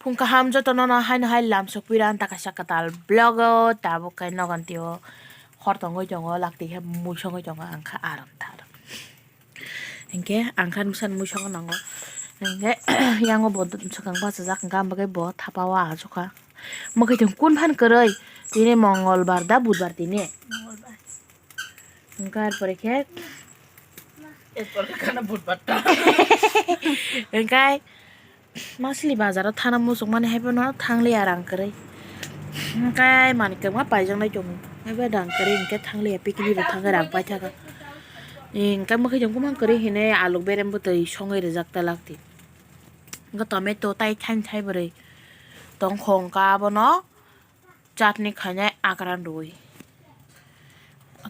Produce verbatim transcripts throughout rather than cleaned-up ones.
Phung kaham jotono no haino hai lam sokpui rang ta kaisa kwtal vlog o tabuk khe nogon tio hor tongwi tongo, lakti khe mui songwi tongo, ang kha aram taram. Hinkhe ang kha bwsano mui songo nango. Hinkhe yango bo swkang bachajak, hinkhe ang bagwi bo thapa o achukha. Mwkhwtwng kun phan kwrwi, tini mongol bar da budbar tini. Hinkhe ar pore khe Hinkhe masli bazar o thana muchung mani hai phano thangliya rang kwrwi. Hinkhe manik kwbangma paijak nai tongo. Haibo rang kwrwi hinkhe thangliya, picnic rok thangkhe rang paithaka. Hinkhe mwkhwtwng bumang kwrwi hinwi aluk berem bwtwi songwi rijak ta lakti. Hinkhe tomato tai thaini thai bwrwi tongkho hinkhe abono chutney khainai akran rwui.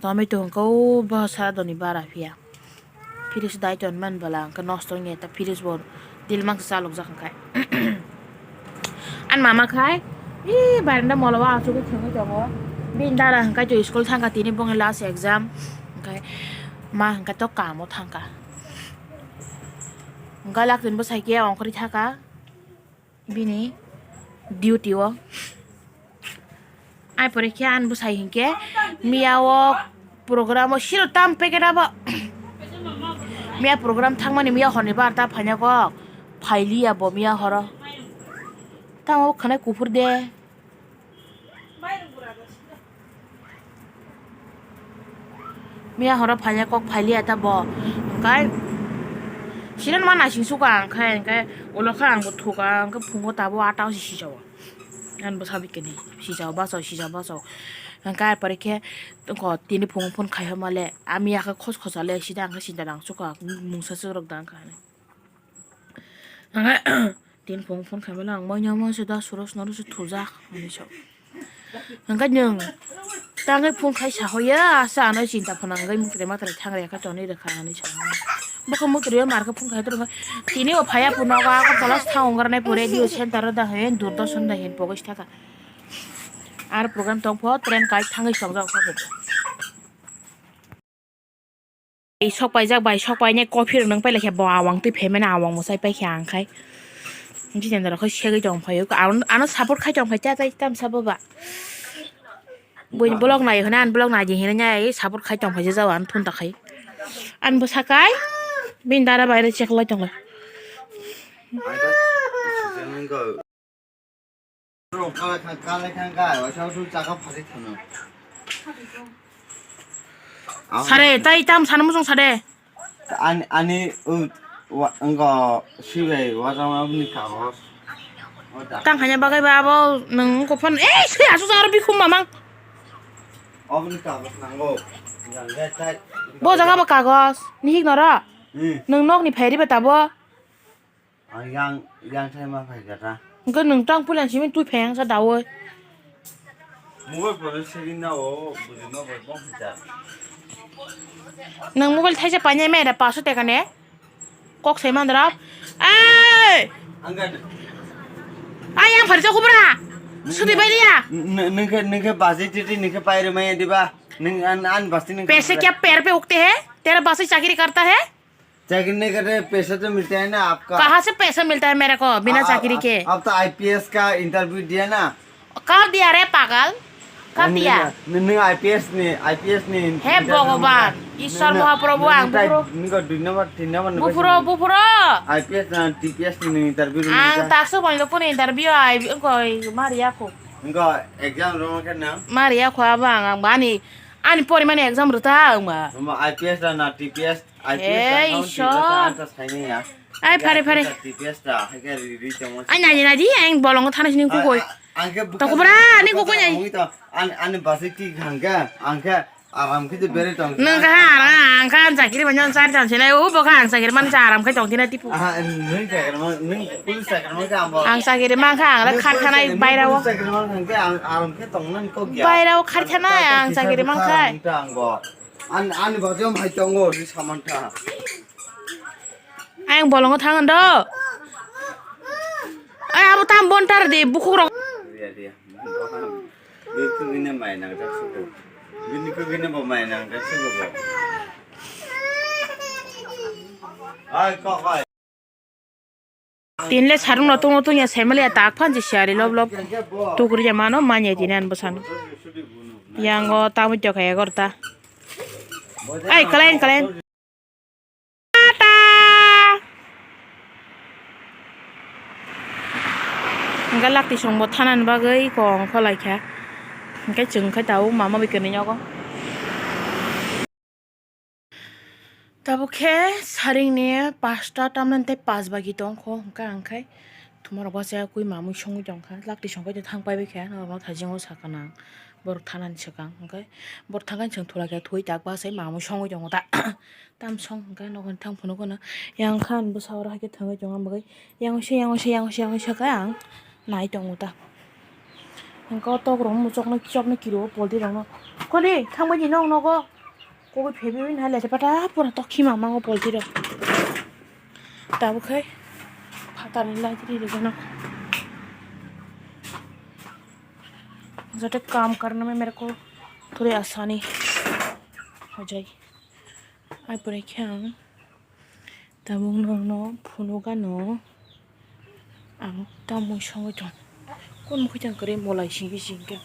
Tomato hwnkhe o bosa doni bara phiya. Fridge dai ton man bwla hwnkhe nosto wngya ta fridge bo dilmang se chalokjak hwnkhe. Ani mama khai, ee, baranda molo o achugwi thwngwi tongo. Bini dada hwnkhe to school thangkha, tini bongni last exam. Hwnkhe ma hwnkhe to kamo thangkha. Hwnkhe laktini bwsai khe ongkhorwi thaka. Bini duty o. Ai pore khe ani bwsai hinkhe miya o program o siro tam packet abo. Miya program thangmani miya horni bar ta phaina kok. Phailiya bo miya horo. Tamo khwnai kuphur de. Miya horo phaina kok phailiya ta bo. Hwnkhe siren ma naising suka ang khe, hwnkhe ulo khe ang bo thuka, hwnkhe phungo tabo ata o si sijao. Ani bwsa bikini sijao baso, sijao baso. Hwnkhe ar pore khe tini phungo phone khai hama le, a miya khe khos khosa le sida ang khe sinta nang suka, mungsa swrwk da ang khe. Hwnkhe tini phungo phone khaimano ang, "Maina ma se da suros noro se thujak," hinwi sa. Hwnkhe nwng tangwi phone khai sa hoya, asa ano chinta phano hwnkhe mwtai matrai thang rwya khe tonwi rwkha hinwi sa. Bokhe mwtai rwya mar khe phone khai tongkha. Tini bo phaiya phone nogo Agartala se thang ongranai pore radio center o da hin, Doordarshan da hin pogwi se thaka. Aro program tongpho train kai thangwi songjak kha bo. Ei sok paijak bai, sok painai coffee rok nang pailai khe bo awang twi phaimani, awang mwsai paikha ang khai. Jitendra khai segwi tong phaio, ano, ano support khai tong phai cha, cha, tam sabo ba. Buini vlog nai hwnwi, ani vlog nai di hinwi nai support khai tong phai jao, ano thun ta khai. Ani bwsa kai bini dara bai rw cheklai tong lai. Sare, tai tam sana muchung sare. Ani, ani, u, wa, wngkha, sibai, wajakma bini kagos. Tang hanya bagwi ba abo, nwng wngkha phone, eh, sui asuk aro bikhum mamang. Oboni kagos nango. Bo jaga bo kagos, nihik noro. Hmm. Nwng nokni phairi ba tabo. Ang yang, yang thai ma phai kha ta. Hwnkhe nwng tang puila simi twi phai ang sa dawi. Mobile phone setting na o, buji no bai bong kha ta. Nwng mobile thaisa painai mai da paso teka ne. Kok sai man dara. Ei! Ang ga. Ai yang phari jok bra. Sudi bai liya. Nwng khe, nwng khe basi titi nwng khe pai rw mai diba. Nwng an, an basi nwng. पैसे क्या पैर पे उगते हैं? तेरा बासी चाकरी करता है? चाकरी नहीं करते, पैसा तो मिलता है ना आपका। कहाँ से पैसा मिलता है मेरे को बिना आ, आ, चाकरी आ, के? अब तो आईपीएस का इंटरव्यू दिया ना। कब दिया रे पागल? कब नहीं, दिया? नहीं, नहीं, आईपीएस नहीं, आईपीएस नहीं, हे इंटरव्यू भगवान, नहीं, ईश्वर नहीं, महाप्रभु, नहीं, आं नहीं, बुफुरो। नहीं, नहीं, दुई नंबर, तीन नंबर, नहीं, बुफुरो, नहीं। बुफुरो। आईपीएस ना, टीपीएस नहीं, इंटरव्यू नहीं आं था। ताकसु बंगलो पुन इंटरव्यू आई, कोई मारिया को। इनको एग्जाम रोमा करना। मारिया को अब आं, आं बानी, आनी पोरी माने एग्जाम रुता आं बा। हम आईपीएस ना, ना, TPS. Ei, Ishwar. Ai, phare, phare. Ai, nai, nai, di, ang bolongo thana sini kukoi. Tokobra, ani kukoi nai. Ani basi ti hangka, angka aram khe bere tong. Nang ka ha, ang ka ang sakiri manjan sar jan sinai, u bo ka ang sakiri man sa aram khe tong tina tipu. Aha, nang sakiri man, nang pul sakiri man ka ambo. Ang sakiri man ka ang la khar thanai bairao. Sakiri man hangka ang aram khe tong nan ko gya. Bairao khar thanai ang sakiri man khai. Ang ta ang bo. An, ani bajom hai tongo, ri samantha. Ayang bolongo thangan do. Ay, abo tam bontar de, bukhuk rok. Dia, dia. Bini kugine mai nang jak suku. Bini kugine bo mai nang jak suku bo. Ai, kok, ai. Tinle sarung no tongo tongya semali ya tak phan je siari lob lob. Tukuri ya mano manya tini an bwsano. Yango tamui tokha egarota. Ai kalen kalen. Tata. Hingke lakti songbo thanani bagwi kong kholaikha. Hingke chwng khe tabuk mama bai kwnwi nogo. Tabuk khe saringni pasta tamni tei pas bagi tongkho, hingke ang khe thumarok bachayakwi mamwi songwi tongkha. Lakti songkhe thang paibai khe norokno thajingo sakha nang borok thanani swkang, hingke borok thangkhe chwng thulakhe thwi tak bachai mamwi songwi tongo ta. Tamsong hingke nokni thang phunukgwno yang kha ani bwsa oro haikhe thangwi tongo ang bagwi yang se yang se yang se yang se khe ang nai tongo ta. Hingke o tok rok muchokno chokno kiro polti rokno koli thangbai di nok nogo kogwi phebiwi nai laijak pata pura tok khima mango polti rok tabuk khai phatarni laijak ri rwgano joto kam karna mein mere ko thori asani ho jai. Ai pore khe ang tabuk nokno phunukgano ang tamui songwi tong. Kon mokhe tang kwrwi molai singwi singkhe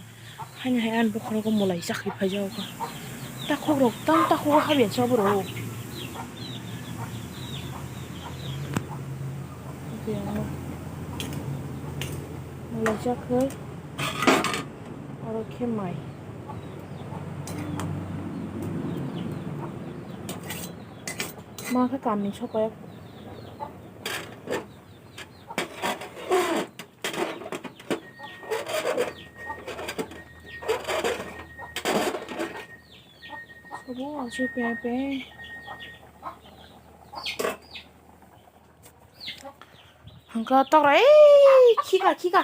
haini hai ani bokhorogo molai chakri phaijago kha. Takhuk rok tam takhugo habya cha borok. Molai chakhwi oro khe mai. Ma khe kamni sokaya. Sabo asuk pe pe. Hangka tokra ei khika khika.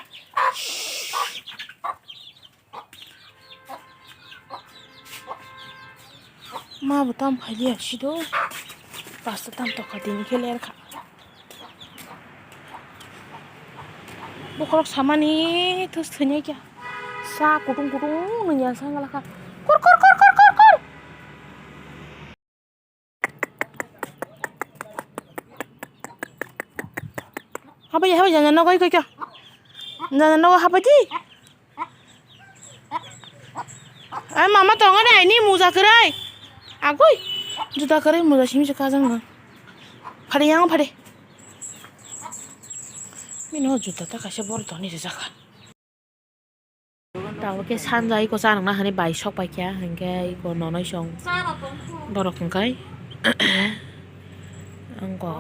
Ma bo tam phailiya sido. Pasta tam tokha tini khe lerkha. Bokhorok samani thus thwinai kya. Sa kutung kutung nungya sa ngalakha. Kor kor kor kor kor kor. Habai habai jana nogo iko iko. Jana nogo habai di. Ai mama tongo de ni muja kwrwi. Agoi. Juta kwrwi muja simi se kajang na. Phari yang phari. Mino juta ta kaisa bor toni se jaka. Tabuk khe sanja iko cha nangna hinwi bai sok paikha, hinkhe iko nonoi song borok hwnkhe wngkha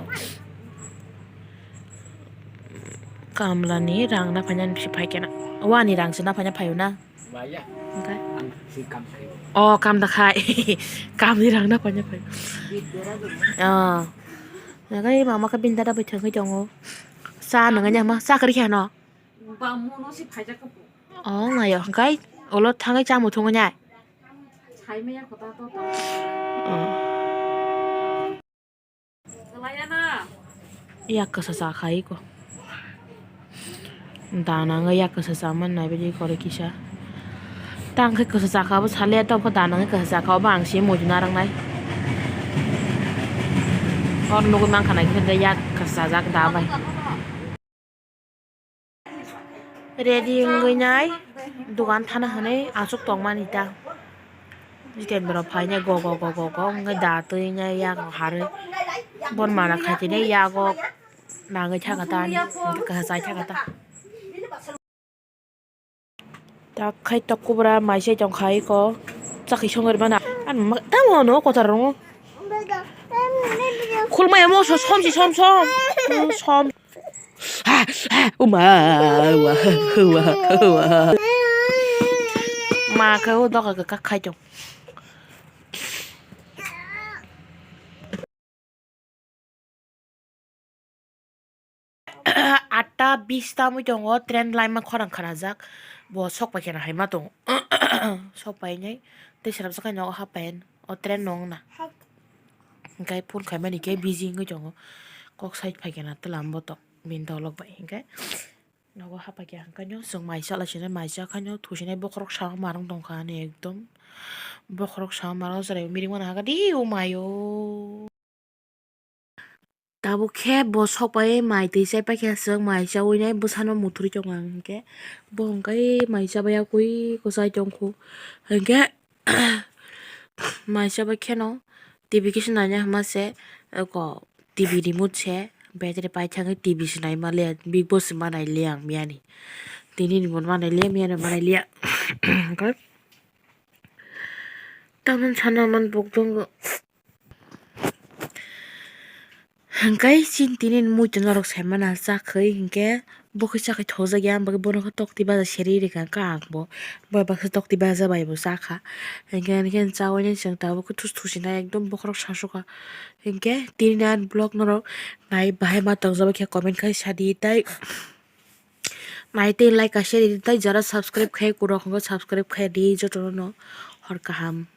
kamlani rang naphaina bisi phaikhe na, wani rang se naphaina phaio na? Hwnkhe o kam da khai kamni rang naphaina phaio. O hwnkhe mama khe bini dada bai thwngwi tongo, cha nangani ama cha kwrwi khe ano. Ba mono si phaijak khe bo. Oh, ngayo hwnkhe ulo thangwi chamung thungwi nai. Sai maya kota to ta. Oh. Kalaya na. Yak kasa sa khai ko. Dana nga yak kasa sa man nai bidi kore kisa. Tang khe kasa sa kha bo sale to ko dana nga kasa sa kha bo ang si mo juna rang nai. Or nugui mang khana khe yak kasa jak da bai. Ready wngwi nai dogan thana hwnwi achuk tongmani ta. Jiten borok phainai go go go go go wngwi da twi nai yago harwi bon mana khaitini yago nangwi thaka ta ani kahachai thaka ta. Tak khai tok kubra mai se tong khai ko chakhi songwi rwmana. Ani ma tamo no kwcharo. Khulmaya mo so som si som som. Som. Ha ha uma wa wa wa. Ma khe o doga khe kak khai tong. Atta bis ta mui tongo, train laima khorang kharajak, bo sok pai khe hai ma tongo, sok pai nai tei swnamsa khe nogo hap pai o train no wngna, hwnkhe phone khaimani khe busy wngwi tongo, kok side pai khe na twlam bo tong bini dolok bai hwnkhe. Nogo haphaikha hwnkhe no chwng mai chalai sinai mai cha khaino thusinai bokhorok sama marwng tongkha ani ekdom bokhorok sama marwng chwrai miringmani hwnkhe di o mai o. Tabuk khe bo sok pai mai twi chai paikha, chwng mai chaui nai bwsano muthuri tongo ang hinkhe. Bo hwnkhe mai chabai yakui kwchai tongkhu hinkhe. Mai chabai kheno T V kisa naina hwnma se, eko T V remote se battery paithangwi T V se nai manliya, Big Boss se ma nailiya ang miyani. Tini ni bo ma nailiya, miyani ma nailiya. Tamoni sana man pok tongo. Hwnkhe chini tini muitu norok saimano chakhwi hinkhe bo khe chakhwi thokjakya, ang bagwi bono khe tokti baja seri rikha khe ang bo, bo baksa tokti baja bai bo chakha. Hinkhe, hinkhe chaui nai chwng tabuk khe thus thusinai ekdom bokhorok sasukha. Hinkhe tini ani vlog norok nai bahai ma tongjabai khe comment khai sadi tei nai tei like kaisa ridi tei jara subscribe khai kwrwk hwnkhe subscribe khai di jotono no hor kaham.